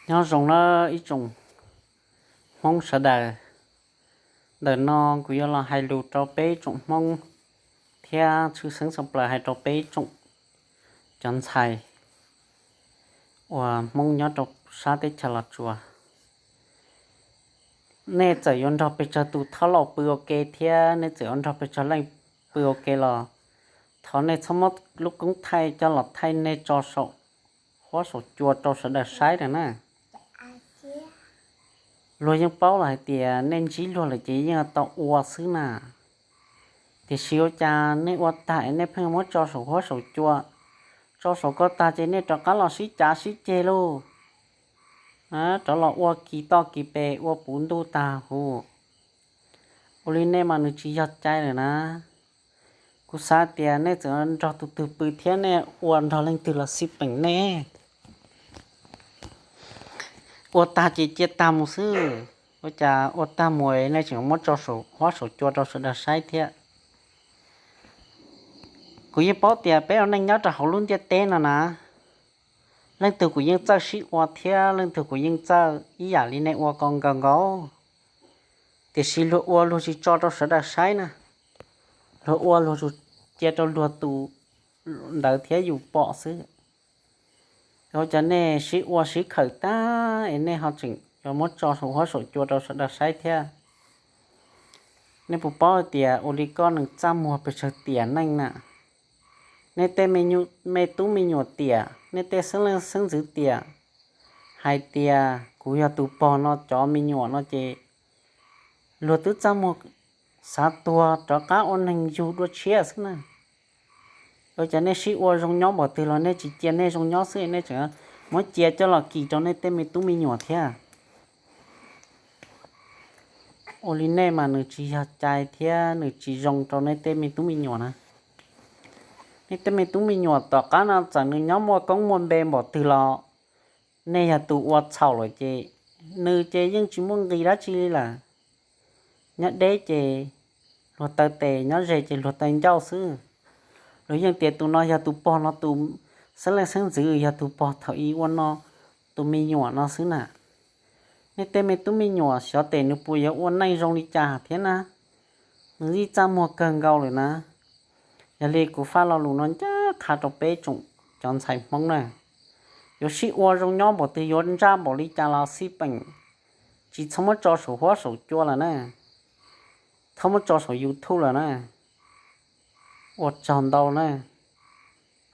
Nyob zoo nawb ib tsoom Hmoob sawv daws. Ntawm no kuv yuav los hais lus rau peb tsoom Hmoob thiab tshwj xeeb tshaj plaws hais rau peb tsoom cov ntxhais uas Hmoob nyob rau sab teb chaws Los Tsuas. Nej txawm yuav nrog pes tsawg tus thab laus pw ua ke thiab nej txawm yuav nrog pes tsawg leej pw ua ke los thov nej txhob muab lub koob thaij coj los thaij nej tso saum huab saum cua rau sawv daws saib na. Luag yeej paub lawm hais tias nej ntsib luag lawm ces yeej tau ua xwb na. Tiam sis ua cas nej ua tag es nej pheej muab tso saum huab saum cua, tso saum ko tag ces nej rov qab los sib cav sib ceg lauj. Rov los ua kis toj kis pes ua puv ntuj tag huv. Ua li nej mas nws tsis yog cai lawm na. Kuv xav tias nej txawm nrog tus twg pw thiab nej ua nrog leej twg los xij peem nej. Ua tag ces cia tag mus xwb. Ua cas ua tag mus nej tseem muab tso saum huab saum cua rau sawv daws saib thiab? Kuv yeej paub tias peb ua neej nyob rau hauv lub ntiaj teb no na, leej twg kuj yeej txawj sib ua thiab leej twg kuj yeej txawj ib yam li nej ua ko nkaus nkaus. Tiam sis luag ua luag tsis tso rau sawv daws saib na, luag ua luag tsuas cia rau luag tus ntawd thiab yus pom xwb. Ua cas nej sib ua sib khawm tag es nej ho tseem yuav muab tso saum huab saum cua rau sawv daws saib thiab? Nej puas paub hais tias ua li koj nws txaj muag pes tsawg tiam neej na? Nej tej me tub me nyuam tiam, nej tej xeeb leej xeeb ntxwv tiam, hais tias kuv yog tus pog no cov me nyuam no ces luag twb txaj muag xav tuag rov qab ua neeg yug dua tshiab xwb na. Ua cas nej sib ua zoo nyob npaum twg los nej tsis cia nej zoo nyob xwb, nej tseem muab cia coj los kis rau nej tej me tub me nyuam thiab? Ua li nej mas nws tsis yog cai thiab nws tsis zoo rau nej tej me tub me nyuam na. Nej tej me tub me nyuam tom qab no txawm nws nyob muaj koob muaj npe npaum twg los nej yog tus ua txhaum lawm ces nws ces yeej tsis muaj nqis dab tsi li lawm. Nyob deb ces luag taw tes, nyob ze ces luag taw ncauj xwb. Luag yeej tias tus no yog tus pog no tus xeeb leej xeeb ntxwv, yog tus pog thaum ub ua no tus me nyuam no xwb na. Nej tej me tub me nyuam xyov tes nws puas yuav ua neej zoo li cas thiab na. Nws yeej txaj muag kawg nkaus lawm na. Yog li kuv faj lo lus no ncaj qha rau peb tsoom cov ntxhais Hmoob na, yuav sib ua zoo nyob npaum twg, yuav ntsaj npaum li cas los xij peem, tsis txhob muab tso saum huab saum cua lawm na, txhob muab tso saum YouTube lawm na. Ua tsaug ntau na,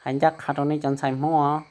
hais ncaj qha rau nej cov ntxhais Hmoob os.